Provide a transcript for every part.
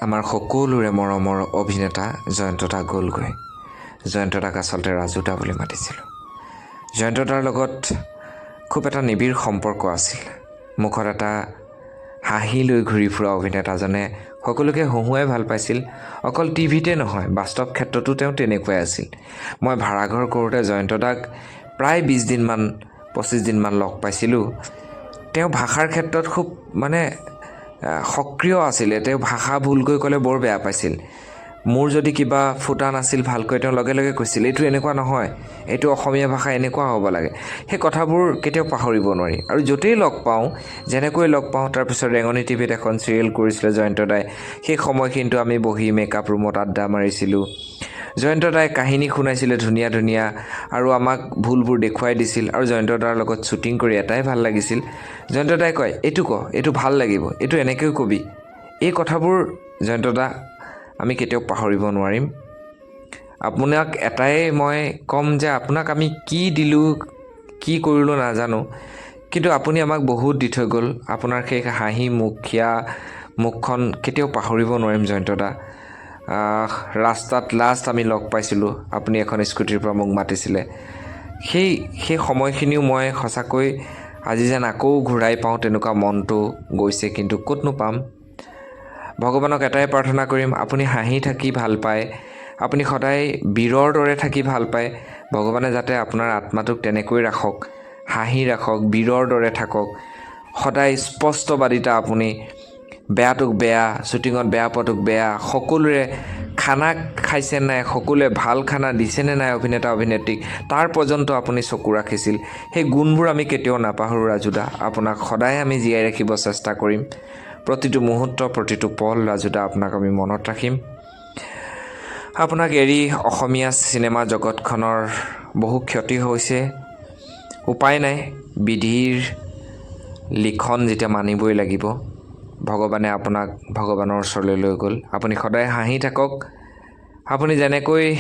আমাৰ সকলোৰে মৰমৰ অভিনেতা জয়ন্ত দা গ'লগৈ। জয়ন্ত দাক আচলতে ৰাজুদা বুলি মাতিছিলোঁ। জয়ন্ত দাৰ লগত খুব এটা নিবিড় সম্পৰ্ক আছিল। মুখত এটা হাঁহি লৈ ঘূৰি ফুৰা অভিনেতাজনে সকলোকে হহুঁৱাই ভাল পাইছিল। অকল টিভিতে নহয়, বাস্তৱ ক্ষেত্ৰতো তেওঁ তেনেকুৱাই আছিল। মই ভাড়াঘৰ কৰোঁতে জয়ন্ত দাক প্ৰায় 20 দিনমান, 25 দিনমান লগ পাইছিলোঁ। তেওঁ ভাষাৰ ক্ষেত্ৰত খুব মানে সক্ৰিয় আছিলে। তেওঁ ভাষা ভুলকৈ ক'লে বৰ বেয়া পাইছিল। মোৰ যদি কিবা ফুটা নাছিল ভালকৈ, তেওঁ লগে লগে কৈছিল, "এইটো এনেকুৱা নহয়, এইটো অসমীয়া ভাষা এনেকুৱা হ'ব লাগে।" সেই কথাবোৰ কেতিয়াও পাহৰিব নোৱাৰি। আৰু য'তেই লগ পাওঁ, যেনেকৈ লগ পাওঁ, তাৰপিছত ৰেঙনি টিভিত এখন চিৰিয়েল কৰিছিলে জয়ন্ত দাই। সেই সময়খিনিতো আমি বহি মেকআপ ৰুমত আড্ডা মাৰিছিলোঁ। জয়ন্ত দাই কাহিনী শুনাইছিলে ধুনীয়া ধুনীয়া আৰু আমাক ভুলবোৰ দেখুৱাই দিছিল। আৰু জয়ন্ত দাৰ লগত শ্বুটিং কৰি এটাই ভাল লাগিছিল, জয়ন্ত দাই কয়, "এইটো ক, এইটো ভাল লাগিব, এইটো এনেকৈও কবি।" এই কথাবোৰ জয়ন্ত দা আমি কেতিয়াও পাহৰিব নোৱাৰিম। আপোনাক এটাই মই ক'ম যে আপোনাক আমি কি দিলোঁ, কি কৰিলোঁ নাজানো, কিন্তু আপুনি আমাক বহুত দি থৈ গ'ল। আপোনাৰ সেই হাঁহি মুখীয়া মুখখন কেতিয়াও পাহৰিব নোৱাৰিম জয়ন্ত দা। ৰাস্তাত লাষ্ট আমি লগ পাইছিলোঁ, আপুনি এখন স্কুটিৰ পৰা মোক মাতিছিলে। সেই সেই সময়খিনিও মই সঁচাকৈ আজি যেন আকৌ ঘূৰাই পাওঁ, তেনেকুৱা মনটো গৈছে, কিন্তু ক'তনো পাম? ভগৱানক এটাই প্ৰাৰ্থনা কৰিম, আপুনি হাঁহি থাকি ভাল পায়, আপুনি সদায় বীৰৰ দৰে থাকি ভাল পায়। ভগৱানে যাতে আপোনাৰ আত্মাটোক তেনেকৈ ৰাখক, হাঁহি ৰাখক, বীৰৰ দৰে থাকক সদায়। স্পষ্টবাদিতা আপুনি, বেয়াটোক বেয়া, শ্বুটিঙত বেয়া পোৱাটোক বেয়া, সকলোৰে খানা খাইছে নাই, সকলোৱে ভাল খানা দিছেনে নাই অভিনেতা অভিনেত্ৰীক, তাৰ পৰ্যন্ত আপুনি চকু ৰাখিছিল। সেই গুণবোৰ আমি কেতিয়াও নাপাহৰোঁ ৰাজুদা। আপোনাক সদায় আমি জীয়াই ৰাখিব চেষ্টা কৰিম। প্ৰতিটো মুহূৰ্ত, প্ৰতিটো পল ৰাজুদা, আপোনাক আমি মনত ৰাখিম। আপোনাক এৰি অসমীয়া চিনেমা জগতখনৰ বহু ক্ষতি হৈছে। উপায় নাই, বিধিৰ লিখন যেতিয়া মানিবই লাগিব। ভগৱানে আপোনাক ভগৱানৰ ওচৰলৈ লৈ গ'ল। আপুনি সদায় হাঁহি থাকক। আপুনি যেনেকৈ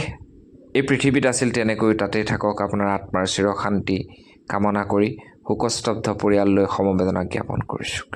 এই পৃথিৱীত আছিল, তেনেকৈ তাতেই থাকক। আপোনাৰ আত্মাৰ চিৰশান্তি কামনা কৰি শোকস্তব্ধ পৰিয়াললৈ সমবেদনা জ্ঞাপন কৰিছোঁ। কৃষ্ণ।